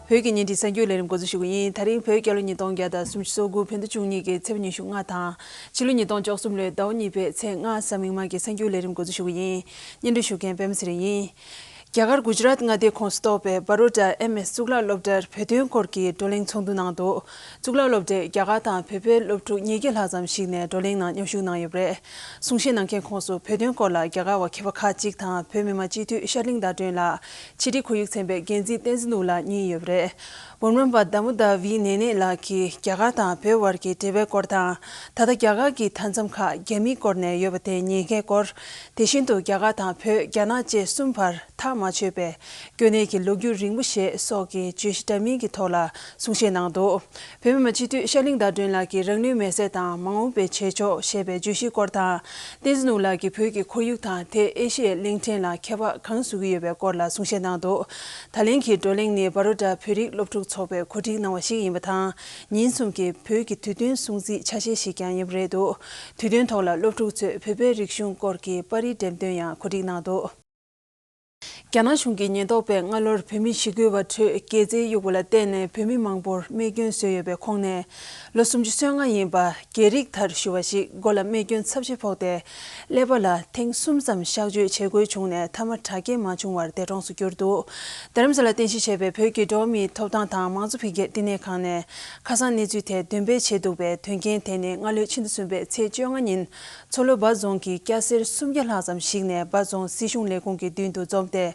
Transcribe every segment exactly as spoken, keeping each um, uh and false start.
བོད་ཀྱི་བརྙན་འཕྲིན་གསར་འགྱུར་ལས་རིམ་འགོ་འཛུགས་ཞུ་གི་ཡིན། ད་རིང་བོད་རྒྱལ་ལོ་ཉིས་སྟོང་བརྒྱ་དང་སུམ་ཅུ་སོ་དགུ་བོད་ཟླ་བཅུ་གཉིས་ཀྱི་ཚེས་པ་ཉི་ཤུ་ལྔ་དང་། ཕྱི་ལོ་ཉིས་སྟོང་བཅུ་གསུམ་ལོའི་ཟླ་བ་གཉིས་པའི་ཚེས་ལྔ་གཟའ་མིག་དམར་གྱི་གསར་འགྱུར་ལས་རིམ་འགོ་འཛུགས་ཞུ་གི་ཡིན། སྙན་སྒྲོན་ཞུ་མཁན་པད་མ་ཚེ་རིང་ཡིན། རྒྱ་གར་གུ་ཇ་རཱཏ་མངའ་སྡེ་ཁོངས་སུ་གཏོགས་པའི་བྷ་རོ་ཌ་ཨེམ་ཨེས་གཙུག་ལག་སློབ་གྲྭར་བོད་དོན་སྐོར་གྱི་བགྲོ་གླེང་ཚོགས་འདུ་གནང་འདུག་གཙུག་ལག་སློབ་གྲྭས་རྒྱ་གར་དང་བོད་པའི་སློབ་ཕྲུག་ཉིས་བརྒྱ་ལྷག་ཙམ་ཞིག་ནས་བགྲོ་གླེང་ནང་མཉམ་ཞུགས་གནང་ཡོད་པ་རེད། གསུང་བཤད་གནང་མཁན་ཁོངས་སུ་བོད་དོན་སྐོར་ལ་རྒྱ་གར་བ་མཁས་པ་ཁག་ཅིག་དང་བོད་མི་མང་སྤྱི་འཐུས་ཤར་གླིང་བརྡ་སྤྲོད་ལགས། ཕྱི་དྲིལ་ཁོར་ཡུག་ཚན་པའི་འགན་འཛིན་བསྟན་འཛིན་ནོར་བུ་ལགས་གཉིས་ཡོད་པ་རེད། འབུམ་རམས་པ་དཱ་མུ་དཱ་བི་ནེ་ནེ་ལགས་ཀྱིས་རྒྱ་གར་དང་བོད་བར་གྱི་འབྲེལ་བའི་སྐོར་དང་། ད་ལྟ་རྒྱ་གར་གྱི་མཐའ་མཚམས་ཁག་རྒྱ་མིས་བསྐོར་ནས་ཡོད་པ་དེ་ཉེན་ཁའི་སྐོར། དེ་བཞིན་དུ་རྒྱ་གར་དང་བོད་རྒྱ་ནག་བཅས་གསུམ་བར་ཐག་མ་ཆོད་པའི་སྐྱོ་གནས་ཀྱི་ལོ་རྒྱུས་རིང་པོ་ཞེས་སོགས་ཀྱི་བརྗོད་གཞི་འདྲ་མིན་གྱི་ཐོག་ལ་གསུང་བཤད་གནང་འདུག་བོད་མི་མང་སྤྱི་འཐུས་ཤར་གླིང་ཟླ་སྒྲོན་ལགས་ཀྱིས་རང་ནུས་མེད་ཚད་དང་མ་འོངས་པའི་བྱེད་ཕྱོགས་ཞེས་པའི་བརྗོད་གཞིའི་སྐོར་དང་། བསྟན་འཛིན་ནོར་བུ་ལགས་ཀྱིས་བོད་ཀྱི་ཁོར་ཡུག་དང་དེས་ཨེ་ཤི་ཡའི་གླིང་ཕྲན་ལ་ཁྱབ་པ་གང་བཟོ་གི་ཡོད་པའི་སྐོར་ལ་གསུང་བཤད་གནང་འདུག་ད་ལན་གྱི་བགྲོ་གླེང་ནི་བྷ་རོ་ཌ་བོད་རིགས་སློབ་ཕྲུག་ཚོགས་པས་གོ་སྒྲིག་གནང་བ་ཞིག་ཡིན་པ་དང་། ཉིན་གསུམ་གྱི་བོད་ཀྱི་དུས་སྟོན་སྲུང་བརྩིའི་ཆ་ཤས་ཤིག་ཀྱང་ཡིན་པ་རེད་འདུག་དུས་སྟོན་ཐོག་ལ་སློབ་ཕྲུག་ཚོས་བོད་པའི་རིག་གཞུང་སྐོར་གྱི་པར་རིས་འགྲེམས་སྟོན་ཡང་གོ་སྒྲིག་གནང་འདུག་རྒྱ་ནག་གཞུང་གིས་ཉེན་རྟོག་པས་སྔ་ལོར་བོད་མི་ཞི་རྒོལ་བ་ཁྲོད་སྒལ་ཚིགས་གཡུགས་པ་ལ་བརྟེན་ནས་བོད་མི་མང་པོར་རྨས་སྐྱོན་བཟོས་ཡོད་པའི་ཁོངས་ནས། ལོ་སུམ་ཅུ་སོ་ལྔ་ཡིན་པ་རྒྱལ་རིགས་མཐར་ཞུ་བ་ཞིག་མགོ་ལ་རྨས་སྐྱོན་ཚབས་ཆེ་ཕོག་སྟེ། ཀླད་པ་ལ་ཐེངས་གསུམ་ཙམ་གཤག་བཅོས་བྱེད་དགོས་བྱུང་ནས་མཐའ་མ་དྲག་སྐྱེད་མ་བྱུང་བར་འདས་གྲོངས་སུ་གྱུར་འདུག་རྡ་རམ་ས་ལ་རྟེན་གཞི་བྱས་པའི་བོད་ཀྱི་འགྲོ་བ་མིའི་ཐོབ་ཐང་དང་མང་གཙོ་འཕེལ་རྒྱས་བསྟི་གནས་ཁང་ནས་ཁ་སང་གནས་ཚུལ་དེ་འདོན་སྤེལ་བྱས་འདུག་པས། དོན་རྐྱེན་དེ་ནི་སྔ་ལོའི་ཕྱི་ཟླ་གསུམ་པའི་ཚེས་བཅོ་ལྔ་ཉིན། མཚོ་ལྷོ་སྦ་རྫོང་གི་སྐྱ་སེར་སུམ་བརྒྱ་ལྷག་ཙམ་ཞིག་ནས་སྦ་རྫོང་སྲིད་གཞུང་ལས་ཁུངས་ཀྱི་མདུན་དུ་འཛོམས་ཏེ།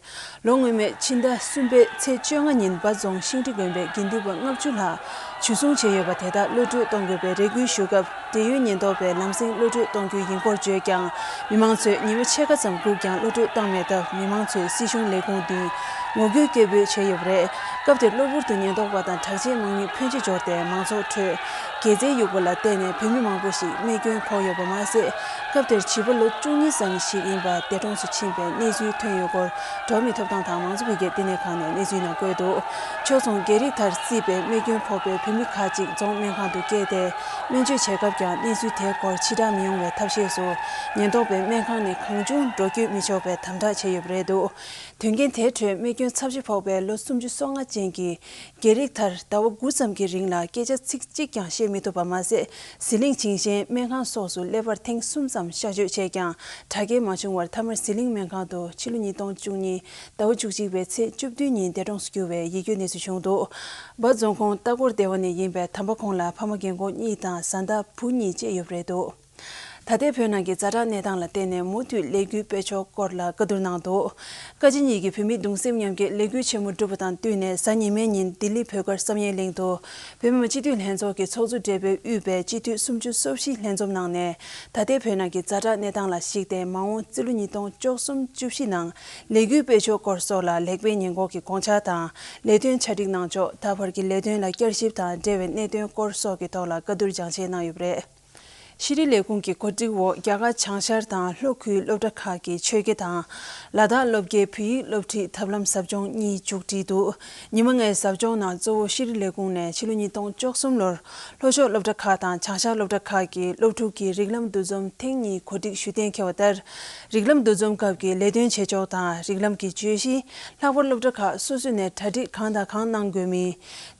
ལོ་སྔོན་མའི་ཕྱི་ཟླ་གསུམ་པའི་ཚེས་བཅོ་ལྔ་ཉིན་སྦ་རྫོང་ཤིང་ཁྲི་དགོན་པའི་དགེ་འདུན་པ་ལྔ་བཅུ་ལྷག་འཇུ་བཟུང་བྱས་ཡོད་པ་དེ་དག་གློད་གྲོལ་གཏོང་དགོས་པའི་རེ་སྐུལ་ཞུ་སྐབས། འབྲེལ་ཡོད་ཉེན་རྟོག་པས་ལམ་སེང་གློད་གྲོལ་གཏོང་རྒྱུ་ཡིན་སྐོར་བརྗོད་ཀྱང་། མི་མང་ཚོས་ཉི་མ་ཕྱེད་ཀ་ཙམ་སྒུག་ཀྱང་གློད་གྲོལ་བཏང་མེད་སྟབས། མི་མང་ཚོས་སྲིད་གཞུང་ལས་ཁུངས་མདུན་ངོ་རྒོལ་སྐད་འབོད་བྱས་ཡོད་པ་རེད། སྐབས་དེར་གློ་བུར་དུ་ཉེན་རྟོག་པ་དང་དྲག་ཆས་མང་མོས་ཕོན་ཆེ་འབྱོར་ཏེ་མང་ཚོགས་ཁྲོད་སྒལ་ཚིགས་གཡུག་པ་ལ་བརྟེན་ནས་བོད་མི་མང་པོ་ཞིག་རྨས་སྐྱོན་ཕོག་ཡོད་པ་མ་ཟད། སྐབས་དེར་བྱིས་པ་ལོ་བཅུ་གཉིས་ཙམ་ཞིག་ཡིན་པ་འདས་གྲོངས་སུ་ཕྱིན་པའི་གནས་ཚུལ་ཐོན་ཡོད་སྐོར། འགྲོ་བ་མིའི་ཐོབ་ཐང་དང་མང་གཙོ་འཕེལ་རྒྱས་བསྟི་གནས་ཁང་ནས་གནས་ཚུལ་ནང་བཀོད་འདུག་ཕྱོགས་མཚུངས་སྒལ་རིགས་མཐར་བརྩིས་པའི་རྨས་སྐྱོན་ཕོག་པའི་བོད་མི་ཁག་ཅིག་རྫོང་སྨན་ཁང་དུ་བསྐྱལ་ཏེ། སྨན་བཅོས་བྱེད་སྐབས་ཀྱང་གནས་ཚུལ་དེའི་སྐོར་ཕྱིར་བསྒྲགས་མི་ཡོང་བའི་ཐབས་ཤེས་སུ། ཉེན་རྟོག་པས་སྨན་ཁང་ནས་གང་བྱུང་འགྲོ་སྐྱོད་མི་ཆོག་པའི་དམ་དྲག་བྱས་ཡོད་པ་རེད་འདུག་དོན་རྐྱེན་དེའི་ཁྲོད་རྨས་སྐྱོན་ཚབས་ཆེ་ཕོག་པའི་ལོ་སུམ་ཅུ་སོ་ལྔ་ཅན་གྱི་སྒལ་རིགས་མཐར་ཟླ་བ་དགུ་ཙམ་གྱི་རིང་ལ་སྐད་ཆ་ཚིག་གཅིག་ཀྱང་བཤད་མི་ཐུབ་པ་མ་ཟད། ཟི་ལིང་བྱིངས་ཞན་སྨན་ཁང་སོགས་སུ་ཀླད་པར་ཐེངས་གསུམ་ཙམ་གཤག་བཅོས་བྱས་ཀྱང་དྲག་སྐྱེད་མ་བྱུང་བར་མཐའ་མར་ཟི་ལིང་སྨན་ཁང་དུ་ཕྱི་ལོ་ཉིས་སྟོང་བཅུ་གཉིས་ཟླ་བ་བཅུ་གཅིག་པའི་ཚེས་བཅུ་བདུན་ཉིན་འདས་གྲོངས་སུ་གྱུར་བའི་ཡིད་སྐྱོའི་གནས་ཚུལ་བྱུང་འདུག་སྦ་རྫོང་ཁོངས་ལྟ་སྐོར་སྡེ་བ་ནས་ཡིན་པའི་དམ་པ་ཁོང་ལ་ཕ་མ་རྒན་འཁོགས་གཉིས་དང་བཟའ་ཟླ་བུ་གཉིས་བཅས་ཡོད་པ་རེད་འདུག་ད་ལྟའི་བོད་ནང་གི་ཛ་དྲག་གནས་སྟངས་ལ་བརྟེན་ནས་མུ་མཐུད་ལས་འགུལ་སྤེལ་ཕྱོགས་སྐོར་ལ་བཀའ་བསྡུར་གནང་འདུག་བཀའ་སྤྱི་གཉིས་ཀྱིས་བོད་མིའི་གདུང་སེམས་མཉམ་སྐྱེད་ལས་འགུལ་ཆེན་མོ་བསྒྲུབས་པ་དང་བསྟུན་ནས་གཟའ་ཉི་མའི་ཉིན་ལྡི་ལི་བོད་སྒར་བསམ་ཡས་གླིང་དུ་བོད་མི་མང་སྤྱི་འཐུས་ལྷན་ཚོགས་ཀྱི་ཚོགས་གཙོ་སྦྲེལ་པོས་དབུས་པའི་སྤྱི་འཐུས་སུམ་ཅུ་སོ་བཞི་ལྷན་འཛོམས་གནང་ནས། ད་ལྟའི་བོད་ནང་གི་ཛ་དྲག་གནས་སྟངས་ལ་གཞིགས་ཏེ་མ་འོངས་རྩིས་ལོ་ཉིས་སྟོང་བཅུ་གསུམ་བཅུ་བཞི་ནང་ལས་འགུལ་སྤེལ་ཕྱོགས་སྐོར་སོགས་ལ་ལེགས་སྤེལ་ཉེས་འགོག་གི་དགོངས་འཆར་དང་། ལས་དོན་ཆ་སྒྲིག་གནང་ཕྱོགས། ད་བར་གྱི་ལས་དོན་ལ་བསྐྱར་ཞིབ་དང་འབྲེལ་བའི་གནད་དོན་སྐོར་སོགས་ཀྱི་ཐོག་ལ་བཀའ་བསྡུར་སྦྱང་བཤད་གནང་ཡོད་པ་རེད། ཤེས་རིག་ལས་ཁུངས་ཀྱི་གོ་སྒྲིག་འོག་རྒྱ་གར་བྱང་ཤར་དང་ལྷོ་ཁུལ་སློབ་གྲྭ་ཁག་གི་ཆོས་དགེ་དང་། ལ་དྭགས་སློབ་དགེའི་བོད་ཡིག་སློབ་ཁྲིད་ཐབས་ལམ་ཟབ་སྦྱོང་གཉིས་མཇུག་སྒྲིལ་འདུག་ཉི་མ་ལྔའི་ཟབ་སྦྱོང་ནང་གཙོ་བོ་ཤེས་རིག་ལས་ཁུངས་ནས་ཕྱི་ལོ་ཉིས་སྟོང་བཅུ་གསུམ་ལོར་ལྷོ་ཕྱོགས་སློབ་གྲྭ་ཁག་དང་བྱང་ཤར་སློབ་གྲྭ་ཁག་གི་སློབ་ཕྲུག་གི་རིགས་ལམ་འདུ་འཛོམས་ཐེངས་གཉིས་གོ་སྒྲིག་ཞུ་གཏན་འཁེལ་བ་ལྟར། རིགས་ལམ་འདུ་འཛོམས་སྐབས་ཀྱི་ལས་དོན་བྱེད་ཕྱོགས་དང་རིགས་ལམ་གྱི་བརྗོད་གཞི། ལྷག་པར་སློབ་གྲྭ་ཁག་སོ་སོ་ནས་གྲ་སྒྲིག་གང་དང་གང་གནང་དགོས་མིན།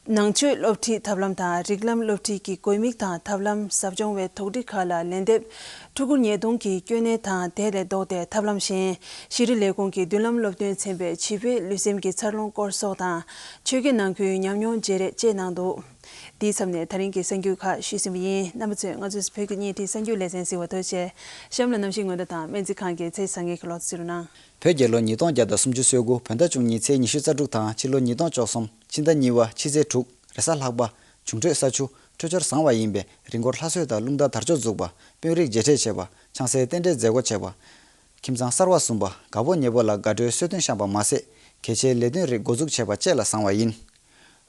ནང་ཆོས་སློབ་ཁྲིད་ཐབས་ལམ་དང་རིགས་ལམ་སློབ་ཁྲིད་ཀྱི་དགོས་དམིགས་དང་ཐབས་ལམ་ཟབ་སྦྱོང་བའི་དོགས་འདྲི་ཁག་ལ་ལན་འདེབས། ཕྲུ་གུར་ཉེས་རྡུང་གི་སྐྱོན་གནས་དང་དེ་ལས་ལྡོག་སྟེ་ཐབས་ལམ་གཞན། ཤེས་རིག་ལས་ཁུངས་ཀྱི་མདུན་ལམ་སློབ་སྟོན་ཚན་པའི་བྱིས་པའི་ལུས་སེམས་ཀྱི་འཚར་ལོངས་སྐོར་སོགས་དང་། ཆོས་དགེ་ནང་ཁུལ་ཉམས་མྱོང་བརྗེ་རེས་བཅས་གནང་འདུག་འདིའི་མཚམས་ནས་ད་རིང་གི་གསར་འགྱུར་ཁག་ཞུས་ཟིན་པ་ཡིན། རྣམ་པ་ཚོས་ང་ཚོའི་བོད་ཀྱི་བརྙན་འཕྲིན་གསར་འགྱུར་ལེ་ཚན་གཟིགས་པར་ཐུགས་རྗེ་ཆེ། གཤམ་ལ་གནམ་གཤིས་སྔོན་བརྡ་དང་སྨན་རྩིས་ཁང་གི་ཚེས་བཟང་ངན་གྱི་ལོ་ཚོད་གཟིགས་རོགས་གནང་། བོད་རྒྱལ་ལོ་ཉིས་སྟོང་བརྒྱ་དང་སུམ་ཅུ་སོ་དགུ་བོད་ཟླ་བཅུ་གཉིས་ཚེས་ཉི་ཤུ་རྩ་དྲུག་དང་ཕྱི་ལོ་ཉིས་སྟོང་བཅུ་གསུམ་ཕྱི་ཟླ་གཉིས་པ་ཕྱི་ཚེས་དྲུག་རེས་གཟའ་ལྷག་པ། འབྱུང་འཕྲོད་ས་ཆུ་འཕྲོད་སྦྱོར་བཟང་བ་ཡིན་པས་རི་མགོར་ལྷ་གསོལ་དང་རླུང་རྟ་དར་ལྕོག་འཛུགས་པ། དཔོན་རིགས་མཇལ་འཕྲད་བྱེད་པ། ཆང་སའི་རྟེན་འབྲེལ་མཛད་སྒོ་བྱེད་པ། ཁྱིམ་ཚང་གསར་བ་བཟུང་བ། དགའ་པོ་ཉེ་པོ་ལ་དགའ་སྤྲོའི་གསོལ་སྟོན་བཤམས་པ་མ་ཟད། གལ་ཆེའི་ལས་དོན་རིགས་འགོ་འཛུགས་བྱེད་པ་བཅས་ལ་བཟང་བ་ཡིན།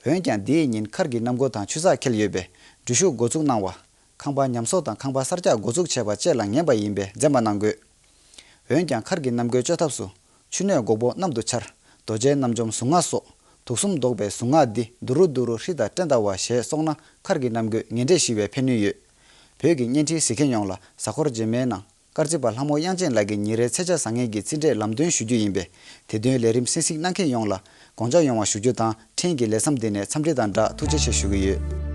འོན་ཀྱང་འདིའི་ཉིན་མཁར་གྱི་གནམ་སྒོ་དང་ཆུ་ཚགས་འཁེལ་ཡོད་པས་འགྲུལ་བཞུད་འགོ་འཛུགས་གནང་བ། ཁང་པ་ཉམས་གསོ་དང་ཁང་པ་གསར་རྒྱག་འགོ་འཛུགས་བྱེད་པ་བཅས་ལ་ངན་པ་ཡིན་པས་འཛེམ་པ་གནང་དགོས། འོན་ཀྱང་མཁར་གྱི་གནམ་སྒོའི་བཅོས་ཐབས་སུ། ཆུ་སྣོད་སྒོག་པོ་གནམ་དུ་འཕྱར། རྡོ་རྗེའི་རྣམ་འཇོམས་གཟུངས་སྔགས་སོགས། དུག་གསུམ་བཟློག་པའི་གཟུངས་སྔགས་འདི་དུ་རུ་དུ་རུ་ཧྲི་དང་ཏྲེ་ད་བ་ཞེས་གསོག་ན་མཁར་གྱི་གནམ་སྒོས་ངན་འབྲས་ཞི་བའི་ཕན་ནུས་ཡོད། བོད་ཀྱི་བརྙན་འཕྲིན་གཟིགས་མཁན་ཡོངས་ལ་གཟའ་འཁོར་རྗེས་མའི་ནང་ དཀར་མཛེས་པ་ལྷ་མོ་དབྱངས་ཅན་ལགས་ཀྱི་ཉིན་རེའི་ཚེས་ཆ་བཟང་ངན་གྱི་རྩིས་འབྲས་ལམ་སྟོན་ཞུ་རྒྱུ་ཡིན་པས། དེ་དོན་ལས་རིམ་གསན་གཟིགས་གནང་མཁན་ཡོངས་ལ་དགོངས་འཇགས་ཡོང་བ་ཞུ་རྒྱུ་དང་། ཕྲན་གྱི་ལས་བསམ་འདི་ནས་འཚམས་འདྲི་དང་སྦྲགས་ཐུགས་རྗེ་ཆེ་ཞུ་གི་ཡོད།